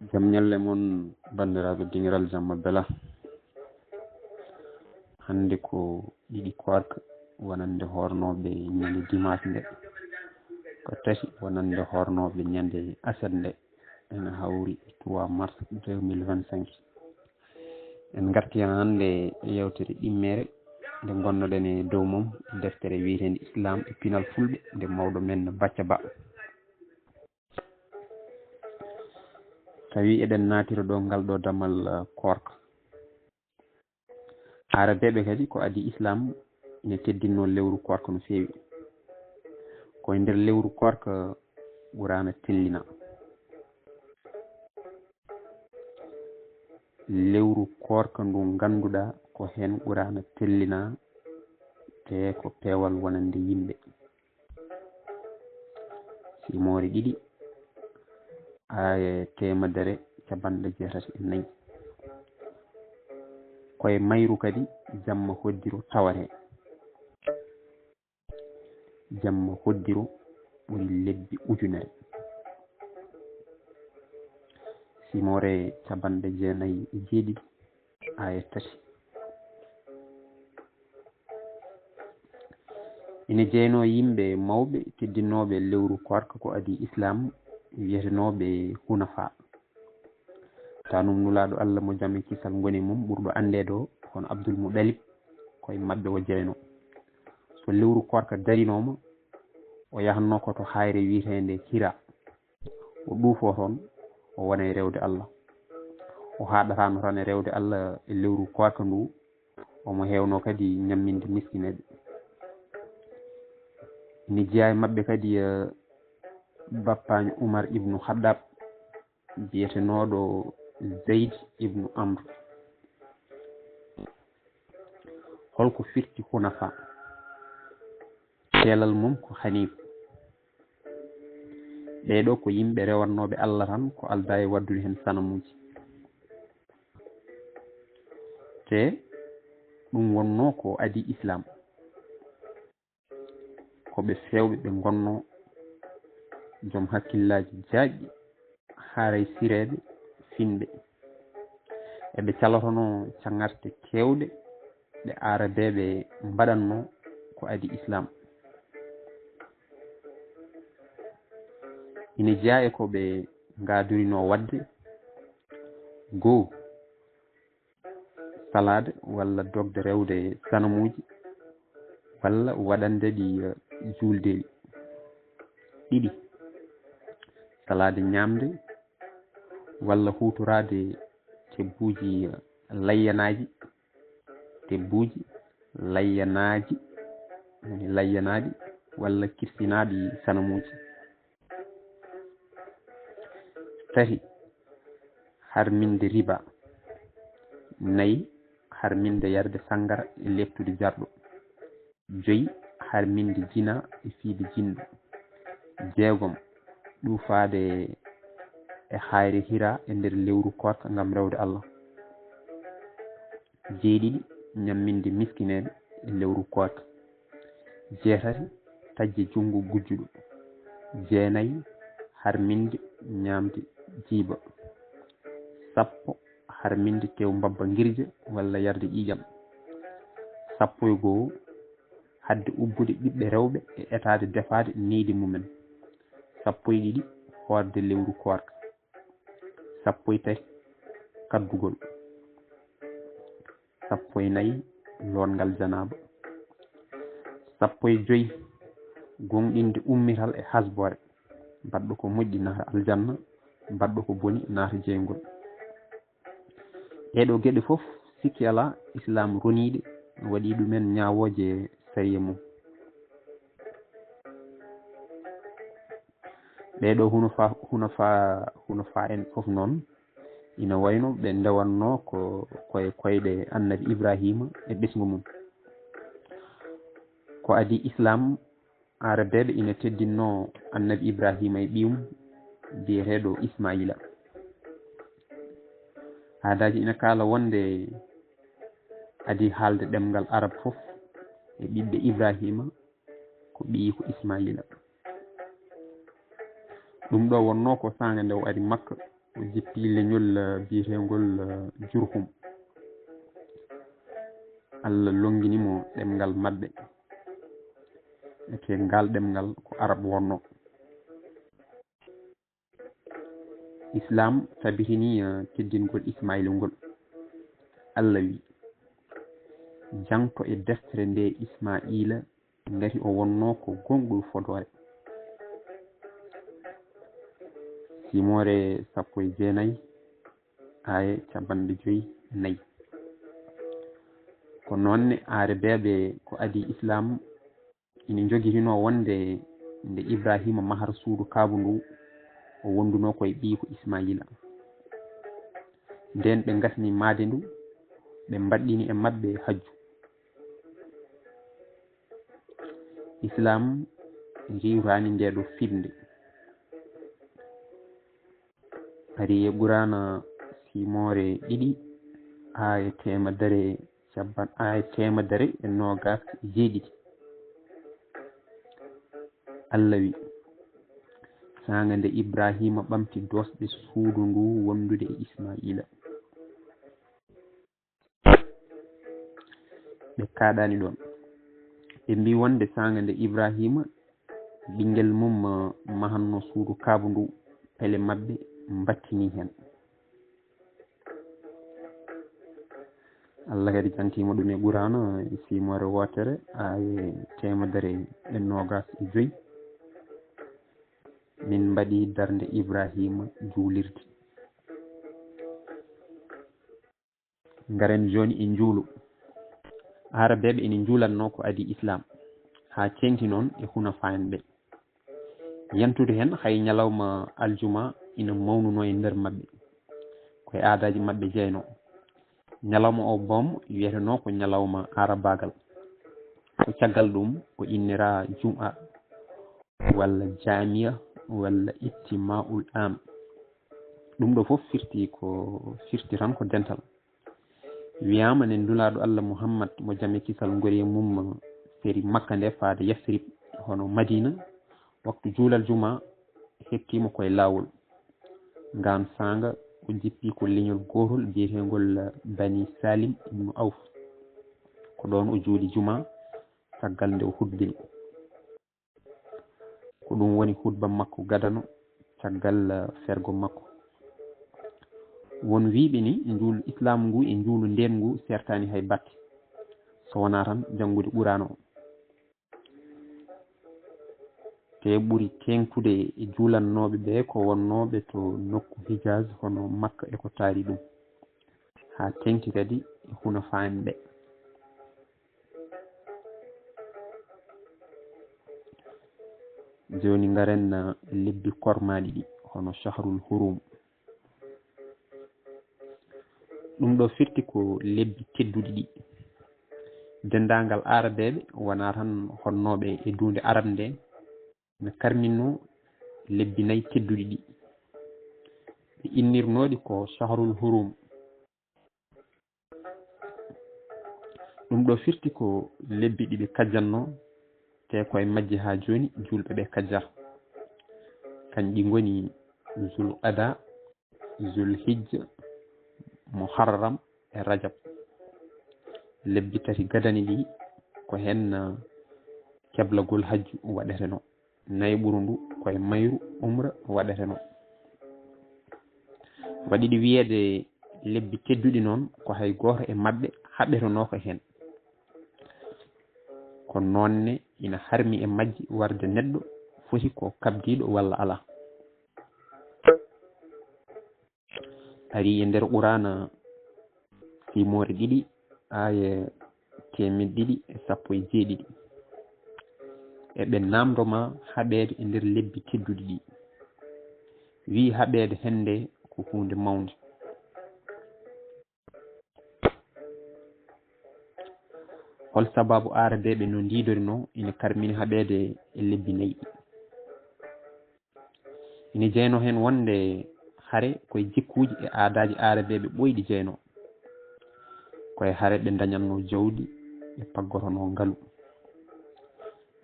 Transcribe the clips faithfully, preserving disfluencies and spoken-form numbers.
Jam ñalle mon, banndiraaɓe dingiral jamma bela. Hannde ko ɗiɗi koorka wonande hoornooɓe ñande dimaas nde, ko tati wonande hoornooɓe ñande aset nde, ene hawri trois mars deux mille vingt-cinq. En ngarti hannde e yewtere ɗimmere nde ngonnoɗen e dow mum, deftere wiyeteende Islam e pinal Fulɓe nde mawɗo men Bacca Ba. Tawi eɗen naatira ɗo ngal ɗo damal, eh, koorka. Aarabeeɓe kadi ko adii Islam ina teddinno lewru koorka no feewi. Ko e nder lewru koorka Quraana tellina. Lewru koorka ndu ngannduɗaa ko heen Quraana tellina, te ko peewal wonande yimɓe. Simoore ɗiɗi, aaye teemedere capanɗe jeetati e nayi. Ko e mayru kadi jamma hoddiro tawatee. Jamma hoddiro ɓuri lebbi ujunere. Simoore capanɗe jeenayi e jeeɗiɗi, aaye tati. Ina jeyanoo yimɓe mawɓe teddinooɓe lewru koorka ko adii Islam, wiyetenooɓe Hunafa. Tanum Nulaaɗo Allah mo jam e kisal ngoni mum ɓurɗo anndeede o, hono Abdul Muɗalib, ko e maɓɓe o jeyanoo. So lewru koorka darinooma, o yahatnoo ko to haayre wiyeteende Hira. O ɗuufoo toon, o wona e rewde Allah. O haaɗataano tan e rewde Allah e lewru koorka ndu, omo heewnoo kadi ñamminde miskineeɓe. Ina jeyaa e maɓɓe kadi, eh, bappaaño Umar ibnu Khaddab, biyetenooɗo Zayd ibnu Amr. Holko firti Hunafa? Teelal mum ko Hanif. Ɓee ɗoo ko yimɓe rewannooɓe Allah tan, ko aldaa e waɗdude heen sanamuuji. Te ɗum wonnoo ko adii Islam. Ko ɓe feewɓe ɓe ngonnoo, joom hakkillaaji jaajɗi, haray sireeɓe, finɓe. Eɓe calotonoo caŋarte keewɗe ɗe aarabeeɓe mbaɗatnoo ko adii Islam. Ina jeyaa e ko ɓe ngaadurinoo waɗde, goo, salaade walla dogde rewde sanamuuji walla waɗande ɗi, eh, juuldeeli. Ɗiɗi, salaade ñaamde walla huutoraade tebbuuji, eh, layyanaaji, tebbuuji layyanaaji, woni layyanaaɗi walla kirsinaaɗi sanamuuji. Tati, harminde riba. Nayi, harminde yarde sanngara e leɓtude jarɗo. Joyi, harminde jina e fiyde jinɗo. Jeegom, ɗuufaade e haayre Hira e nder lewru koorka ngam rewde Allah. Jeeɗiɗi, ñamminde miskineeɓe e lewru koorka. Jeetati, taƴde junngo gujjuɗo. Jeenayi, harminde ñaamde jiiba. Sappo, harminde tew mbabba ngirja walla yarde ƴiiƴam. Sappo e goo, haɗde ubbude ɓiɓɓe rewɓe e etaade defaade nehdi mumen. Sappo e ɗiɗi, hoorde lewru koorka. Sappo e tati, kaddugol. Sappo e nayi, lootngal janaaba. Sappo e joyi, gooŋɗinde ummital e hasboore. Baɗɗo ko moƴƴi naata aljanna, baɗɗo ko boni naata jeyngol. Ɗee ɗoo geɗe fof, sikki alaa, Islaam ronii ɗe, waɗi ɗumen ñaawooje sariya mum. Ɓee ɗoo hunafa, hunafa, hunafa en fof noon, ina wayno ɓe ndewatnoo ko koye koyɗe Annabi Ibraahiima e ɓesngu mum. Ko adii Islaam, Aarabeeɓe ina teddinno Annabi Ibraahiima e ɓiyum biyeteeɗo Ismaayiila. Aadaaji ina kaala wonde adii haalde ɗemngal Arab fof e ɓiɓɓe Ibraahiima ko ɓiyiiko Ismaayiila. Ɗum ɗoo wonnoo ko saanga nde o ari Makka, O jippi leñol, eh, biyeteengol, eh, Jurhum. Allah lonngini mo ɗemngal maɓɓe. Ete ngal ɗemngal ko Arab wonno. Islaam tabitini, eh, teddingol Ismaayila ngol. Allah wi, "Jaŋto e deftere nde Ismaayila ngati o wonno ko gooŋɗuɗo fodoore." Simoore sappo e jeenayi, aaye capanɗe joyi e nayi. Ko noon ne, Aarabeeɓe ko adii Islaam ina njogitino wonde nde Ibraahiima mahata suudu Kaabu ndu, o wonduno ko e ɓiiko Ismaayila. Ndeen ɓe ngasni mahde ndu, ɓe mbaɗɗini e maɓɓe hajju. Islaam riiwtaani ndee ɗoo fiɓnde. Ari e Quraana simoore ɗiɗi, aaye teemedere capan-, aaye teemedere e noogaas e jeeɗiɗi. Allah wi, "Saanga nde Ibraahiima ɓamti doosɗe suudu ndu wondude e Ismaayila." Ɓe kaaɗaani ɗoon. Ɓe mbii wonde saanga nde Ibraahiima, ɓinngel mum, eh, mahanno suudu Kaabu ndu, pele maɓɓe mbattini heen. Allah kadi jantiima ɗum e Quraana, e simoore wootere, aaye teemedere e noogaas e joyi. "Min mbaɗi darnde Ibraahiima juulirde." Ngaren jooni e njuulu. Aarabeeɓe ina njuulatnoo ko adii Islaam, haa teeŋti noon e hunafaa en ɓe. Yantude heen, hay ñalawma aljuma ina mawnunoo e nder maɓɓe. Ko e aadaaji maɓɓe jeynoo. Ñalawma o boom wiyetenoo ko ñalawma aarabaagal. Ko caggal ɗum o inniraa Jum'a walla Jaamiya walla Ijtimaa'ul Aam. Ɗum ɗo fof firti ko, firti tan ko dental. Wiyaama ne Nulaaɗo Allah Muhammad mo jam e kisal ngori e mum feri Makka nde faade Yasrib, hono Madina, waktu juulal juma hettiima ko e laawol. Ngaan saanga o jippi ko leñol gootol biyeteengol Bani Salim ibnu Awf. Ko ɗoon o juuli juma caggal nde o hutbini. Ko ɗum woni hutba makko gadano caggal, eh, fergo makko. Won wiiɓe ni njuulu Islaam ngu e njuulu ndeen ngu sertaani hay batte, so wonaa tan janngude Quraana o. Te ɓuri teeŋtude e juulannooɓe ɓe ko wonnooɓe to nokku Hijaaz, hono Makka e ko taari ɗum, haa teeŋti kadi e hunafaa en ɓe. Jooni ngaren, eh, lebbi kormaaɗi ɗi, hono Shahrul Hurum. Ɗum ɗo firti ko lebbi tedduɗi ɗi. Denndaangal Aarabeeɓe wonaa tan honnooɓe e duunde Arab nde, ɓe karminno lebbi nayi tedduɗi ɗi. Ɓe innirnooɗi ko Shahrul Hurum. Ɗum ɗo firti ko lebbi ɗi ɓe kajjannoo, te ko e majji haa jooni juulɓe ɓe kajjata. Kanɗi ngoni Zulqada, Zulhijja, Muharram e Rajab. Lebbi tati gadani ɗi ko heen, ah, keblagol hajju waɗetenoo. Nayi ɓuru ndu ko e mayru umra waɗetenoo. Waɗi ɗi wiyeede lebbi tedduɗi noon, ko hay gooto e maɓɓe haɓetenooka heen. Ko noon ne ina harmi e majji warde neɗɗo foti ko kabdiiɗo walla alaa. Ari e nder Quraana simoore ɗiɗi, aaye teemeɗɗe ɗiɗi e sappo e jeeɗiɗi. Eɓe naamndo ma haɓeede e nder lebbi tedduɗi ɗi. Wi'i haɓeede heen nde ko huunde mawnde. Hol sabaabu Aarabeeɓe no ndiidorinoo ina karmini haɓeede e lebbi nayi? Ina jeynoo heen wonde hare ko e jikkuuji e aadaaji Aarabeeɓe ɓooyɗi jeynoo. Ko e hare ɓe ndañatnoo jawdi, ɓe paggotonoo ngalu.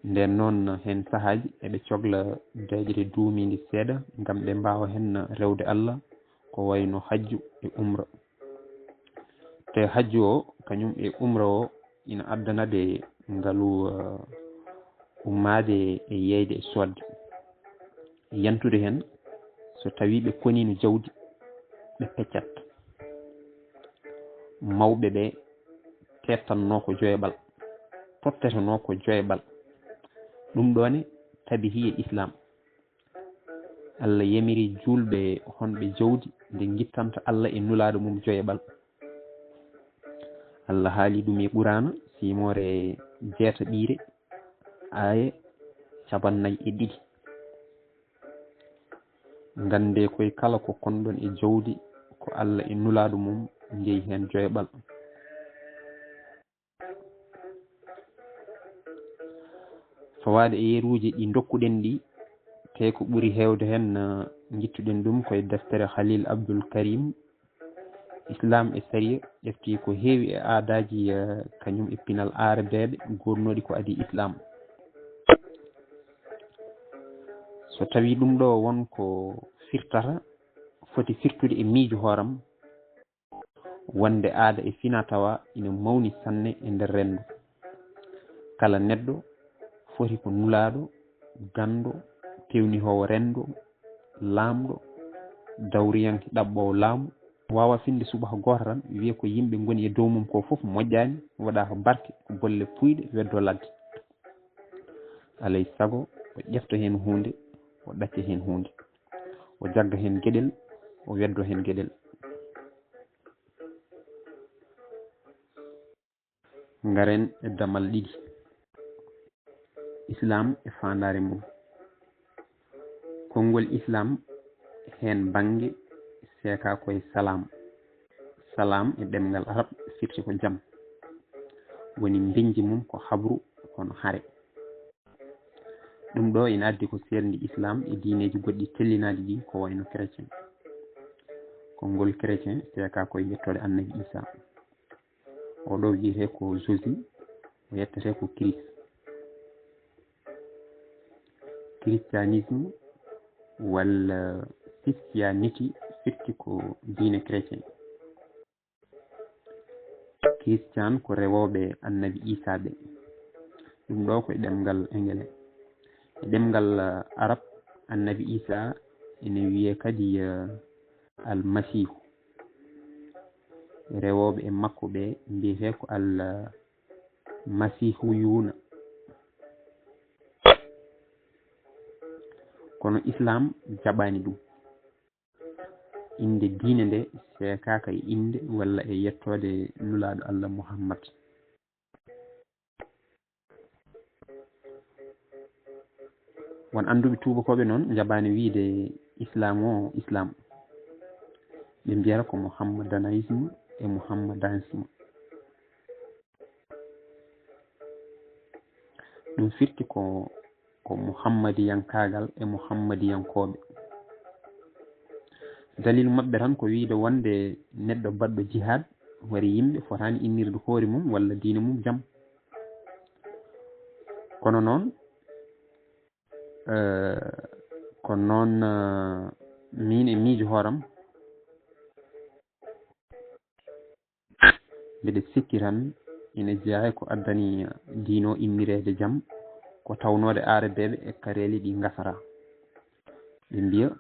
Ndeen noon, heen sahaaji eɓe cogla deeƴre duumiinde seeɗa ngam ɓe mbaawa heen rewde Allah, ko wayno hajju e umra. Te hajju o, kañum e umra o, ina addanade ngalu, eh, ummaade e yeeyde e soodde. Yantude heen, so tawii ɓe koniino jawdi, ɓe peccat. Mawɓe ɓe teettanno ko joyeɓal, tottetenoo ko joyeɓal. Ɗum ɗoo ne tabihii e Islaam. Allah yamiri juulɓe honɓe jawdi nde ngittanta Allah e Nulaaɗo mum joyeɓal. Allah haali ɗum e Quraana, siimoore jeetaɓiire, aaye capannay e ɗiɗi. Nganndee koy kala ko konɗon e jawdi, ko Allah e Nulaaɗo mum njeyi heen joyeɓal. Fawaade e yeruuji ɗi ndokkuɗen ɗi, te ko ɓuri heewde heen, eh, ngittuɗen ɗum koye deftere Khalil Abdul Karim, Islaam e Sariya, ƴefti ko heewi e aadaaji, eh, kañum e pinal aarabeeɓe goodnooɗi ko adii Islaam. So tawii ɗum ɗoo won ko firtata, foti firtude e miijo hooram, wonde aada e finaa-tawaa ina mawni sanne e nder renndo. Kala neɗɗo foti ko nulaaɗo, ganndo, peewnihoowo renndo, laamɗo, dawriyanke ɗaɓɓoowo laamu, waawa finde subaka gooto tan, wiya ko yimɓe ngoni e dow mum ko fof moƴƴaani, waɗa ko barke, ko bolle puuyɗe, weddoo ladde. Alay sago, o ƴefta heen huunde, o ɗacca heen huunde. O jagga heen geɗel, o weddo heen geɗel. Ngaren e damal ɗiɗi. Islaam e faandaare mum. Konngol Islaam heen bannge seekaa ko e salaam. Salaam e ɗemngal Arab firti ko jam. Woni mbinnji mum ko habru, kono hare. Ɗum ɗoo ina addi ko seerndi Islaam e diineeji goɗɗi tellinaaɗi ɗi, ko wayno chrétien. Konngol chrétien seekaa ko e yettoode Annabi Iisaa. Oo ɗoo wiyetee ko Jésus, o yettetee ko Christ. Christianisme walla Christianity firti ko diine chrétien. Christian ko rewooɓe Annabi Iisaa ɓe. Ɗum ɗoo ko e ɗemngal Engele. E ɗemngal, eh, Arab, Annabi Iisaa ene wiyee kadi, eh, Almasiihu. Rewooɓe e makko ɓe mbiyetee ko Almasiihuyuuna. Kono Islaam jaɓaani ɗum. Innde diine nde seekaaka e innde walla e yettoode Nulaaɗo Allah Muhammad. Won annduɓe tuubakooɓe noon njaɓaani wiyde Islaam o Islaam. Ɓe mbiyata ko Muhammadanaisme e Muhammadanisme. Ɗum firti ko, ko Muhammadiyankaagal e Muhammadiyankooɓe. Daliilu maɓɓe tan ko wiyde wonde neɗɗo baɗɗo jihaad, wari yimɓe, fotaani innirde hoore mum walla diine mum jam. Kono noon, eh, ko noon, eh, miin e miijo hooram, mbeɗe sikki tan ina jeyaa e ko addani diine o immireede jam, ko tawnoode aarabeeɓe e kareeli ɗi ngasataa. Ɓe mbiya,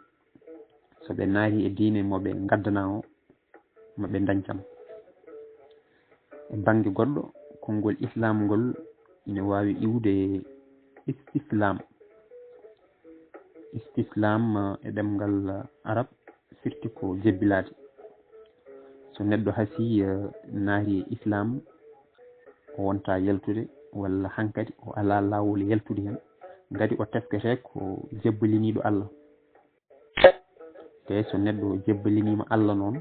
so ɓe naati e diine mo ɓe ngaddanaa o, ma ɓe ndañ jam. E bannge goɗɗo, konngol Islaam ngol ina waawi iwde istislaam. Istislaam, eh, e ɗemngal Arab firti ko jebbilaade. So neɗɗo hasii, eh, naati e Islaam, o wontaa yaltude, walla hankadi o alaa laawol yaltude heen, ngati o tesketee ko jebbaliniiɗo Allah. Te so neɗɗo jebbaliniima Allah noon,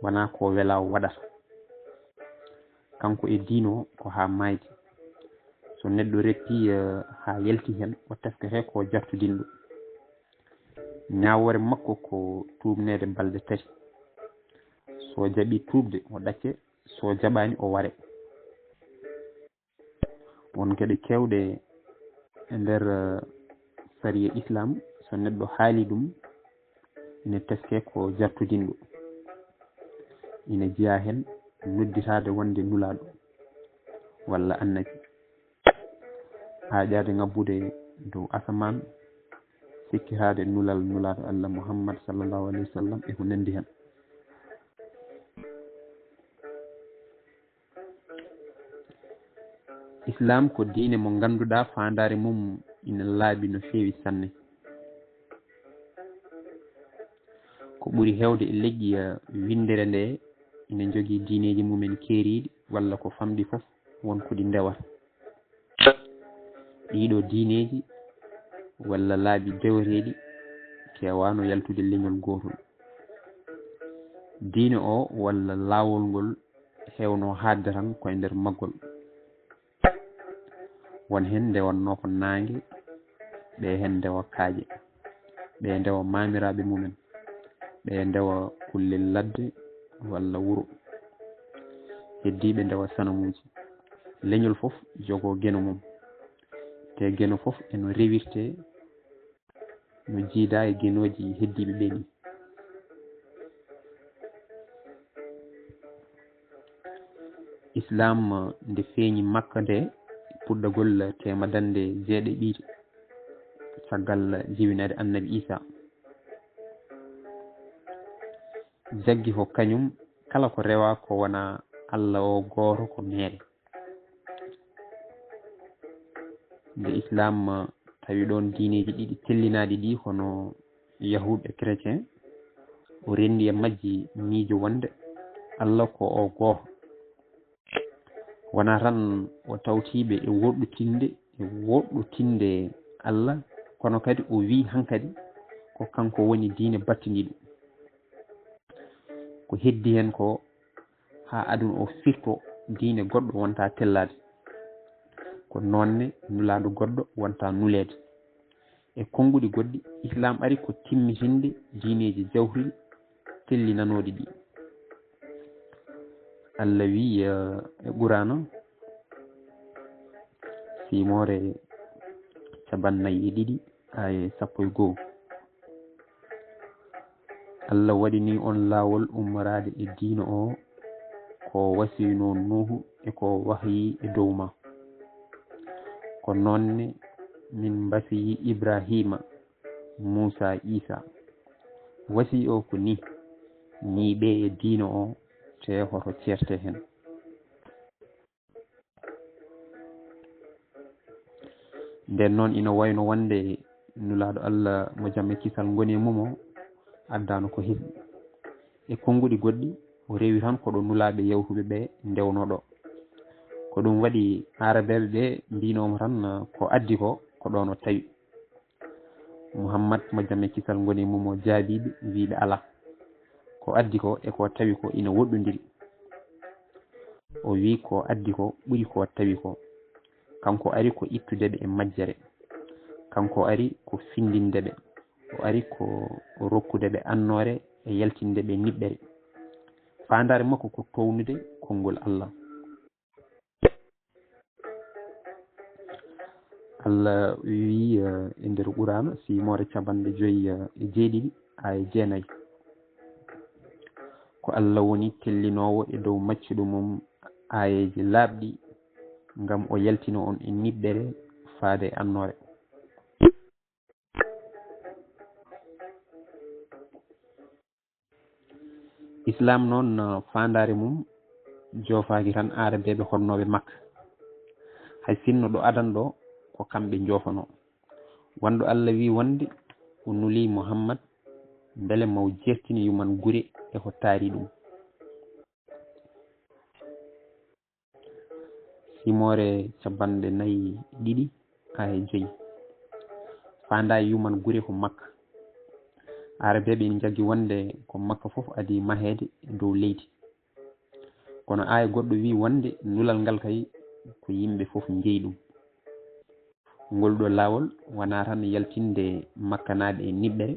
wonaa ko welaa o waɗata. Kanko e diine o ko haa maayde. So neɗɗo reppii, eh, haa yalti heen, o tesketee ko jartudinɗo. Ñaawoore makko ko tuubneede balɗe tati. So jaɓii tuubde, o ɗacce. So jaɓaani, o ware. Won geɗe keewɗe e nder, eh, sariya Islaam, so neɗɗo haali ɗum, ina teskee ko jartudinɗo. Ina jeyaa heen nodditaade wonde nulaaɗo walla annabi, haajaade ngabbude dow asamaan, sikkitaade nulal Nulaaɗo Allah Muhammad sallallahu alayhi wa sallam e ko nanndi heen. Islaam ko diine mo ngannduɗaa faandaare mum ina laaɓi no feewi sanne. Ko ɓuri heewde e leƴƴi, eh, winndere nde ina njogii diineeji mumen keeriiɗi walla ko famɗi fof won ko ɗi ndewata. Ɗiiɗo diineeji walla laabi deweteeɗi keewaano yaltude leñol gootol. Diine o walla laawol ngol heewno haaɗde tan koye nder maggol. Won heen ndewatnoo ko naange, ɓe heen ndewa kaaƴe, ɓe ndewa maamiraaɓe mumen, ɓe ndewa kullel ladde walla wuro. Heddiiɓe ndewa sanamuuji. Leñol fof jogoo geno mum, te geno fof eno rewirtee no jiidaa e genooji heddiiɓe ɓe ɗi. Islaam nde feeñi Makka nde puɗɗagol teemadannde jeeɗiɗi caggal jibinaade Annabi Iisaa. Jaggi ko kañum kala ko rewaa ko wonaa Alla o gooto ko meere. Nde Islaam tawi ɗoon diineeji ɗiɗi tellinaaɗi ɗi hono Yahuud e Chrétien, o renndi e majji miijo wonde Alla ko o gooto. Wonaa tan o tawtii ɓe e woɗɗotinde, e woɗɗotinde Alla, kono kadi o wii hankadi ko kanko woni diine battindiiɗo. Ko heddi heen ko haa aduna o firto, diine goɗɗo wonta tellaade. Ko noon ne nulaaɗo goɗɗo wonta nuleede. E konnguɗi goɗɗi, Islaam ari ko timmitinde diineeji jawhriɗi tellinanooɗi ɗi. Allah wii, eh, e Quraana, siimoore cappannayi e ɗiɗi, aaye sappo e goo. Allah waɗini on laawol ummoraade e diina o, ko wasiyno Nuuhu e ko wahyi e dow ma. Ko noon ne min mbasiyi Ibraahiima, Muusaa, Iisaa. Wasiyi o ko ni, ñiiɓee e diina o, te hoto ceerte heen. Nden noon, ina wayno wonde Nulaaɗo Allah, mo jam e kisal ngoni e mum o, addaano ko heɓi. E konnguɗi goɗɗi, o rewi tan ko ɗo nulaaɓe yawtuɓe ɓe ndewnoo ɗo. Ko ɗum waɗi Aarabeeɓe ɓe mbiyno mo tan, ko addi ko, ko ɗoon o tawi. Muhammad, mo jam e kisal ngoni e mum o, jaabii ɓe, wii ɓe alaa. Ko addi ko e ko tawi ko ina woɗɗondiri. O wii ko addi ko ɓuri ko tawi ko. Kanko ari ko ittude ɓe e majjere. Kanko ari ko findinde ɓe. O ari ko rokkude ɓe annoore e yaltinde ɓe niɓɓere. Faandaare makko ko toownude konngol Allah. Allah wii, eh, e nder Quraana, siimoore capanɗe joyi, eh, e jeeɗiɗi, aaye jeenayi. Ko Allah woni tellinoowo e dow maccuɗo mum aayeeje laaɓɗi, ngam o yaltina on e niɓɓere faade e annoore. Islaam noon, faandaare mum joofaaki tan Aarabeeɓe honnooɓe Makka. Hay sinno ɗo adan ɗo ko kamɓe njoofanoo. Wonɗo Allah wii wonde o nulii Muhammad mbele mo jeertini yuman gure e ko taari ɗum. Siimoore capanɗe nayi e ɗiɗi, aaye joyi. Faandaare yuman gure ko Makka. Aarabeeɓe ina njaggi wonde ko Makka fof adii maheede e dow leydi. Kono aaye goɗɗo wii wonde nulal ngal kay ko yimɓe fof njeyi ɗum. Ngol ɗo laawol wonaa tan yaltinde Makkanaaɓe e niɓɓere,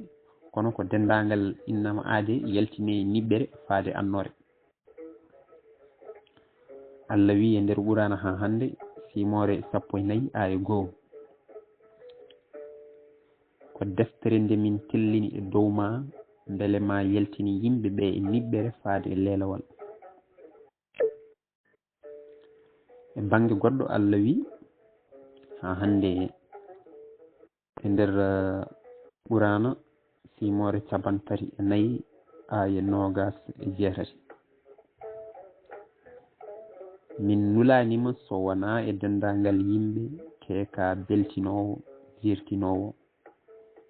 kono ko denndaangal innama aadee yaltinee e niɓɓere faade annoore. Allah wii e nder Quraana haa hannde, siimoore sappo e nayi, aaye goo, ko deftere nde min tellini e dow maa, mbele ma yaltini yimɓe ɓe e niɓɓere faade e leelawal. E bannge goɗɗo, Allah wi, haa hannde e nder, eh, Quraana, simoore cappanɗe tati e nayi, aaye noogas e jeetati. Min nulaani ma so wonaa e denndaangal yimɓe, te ka beltinoowo, jirtinoowo,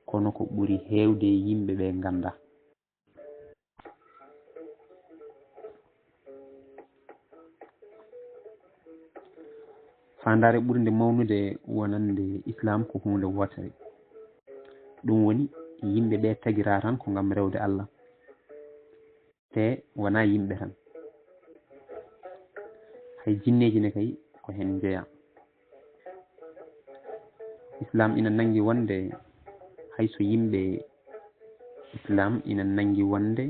kono ko ɓuri heewde e yimɓe ɓe nganndaa. Faandaare ɓurnde mawnude wonande Islaam ko huunde wootere. Ɗum woni, yimɓe ɓe tagiraa tan ko ngam rewde Allah, te wonaa yimɓe tan. Hay jinneeji ne kay ko heen njeyaa. Islaam ina nanngi wonde hay so yimɓe, Islaam ina nanngi wonde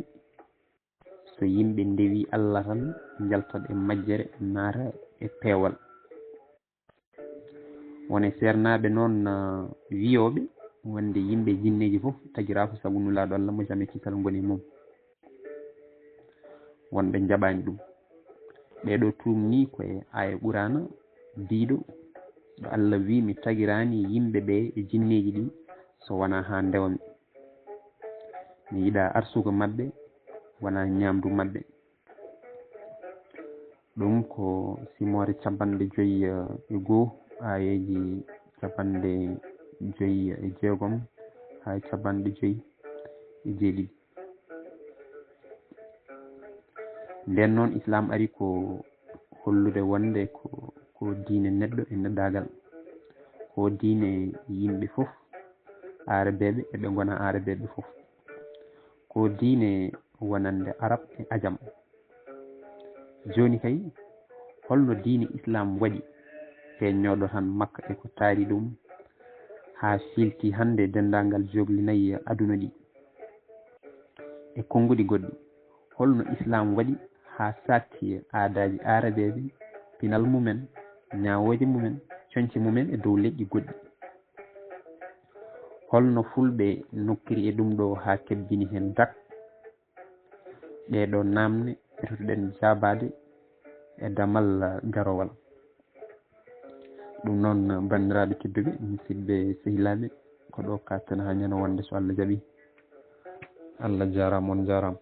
so yimɓe ndewi Allah tan, njaltat e majjere, naata e peewal. Won e seernaaɓe noon, ah, wiyooɓe wonde yimɓe jinneeji fof tagiraa ko sabu Nulaaɗo Allah, mo jam e kisal ngoni e mum. Wonɓe njaɓaani ɗum. Ɓee ɗoo tuumnii ko e aaya Quraana biiɗo, ɗo Allah wi, "Mi tagiraani yimɓe ɓe e jinneeji ɗi so wonaa haa ndewa mi. Mi yiɗaa arsugo maɓɓe, wonaa ñaamdu maɓɓe." Ɗum ko simoore cappanɗe joyi e goo, aayeeji cappanɗe joyi e jeegom haa cappanɗe joyi e jeeɗiɗi. Nden noon, Islaam ari ko hollude wonde ko, ko diine neɗɗo e neɗɗaagal, ko diine yimɓe fof, Aarabeeɓe e ɓe ngonaa Aarabeeɓe fof, ko diine wonande Arab e Ajam. Jooni kay, holno diine Islaam waɗi feeñnooɗo tan Makka e ko taari ɗum, haa filti hannde denndaangal jookli nayi aduna ɗi e konnguɗi goɗɗi? Holno Islaam waɗi haa saakti aadaaji Aarabeeɓe, pinal mumen, ñaawooje mumen, coñce mumen e dow leƴƴi goɗɗi? Holno Fulɓe nokkiri e ɗum ɗo haa kebbini heen dak? Ɗee ɗoo naamne etoto-ɗen jaabaade e damal garowal. Ɗum noon, banndiraaɓe tedduɓe, musidɓe sehilaaɓe, ko ɗo kaaɗten haa ñande wonde so Allah jaɓi. Allah jaaraama, on jaaraama.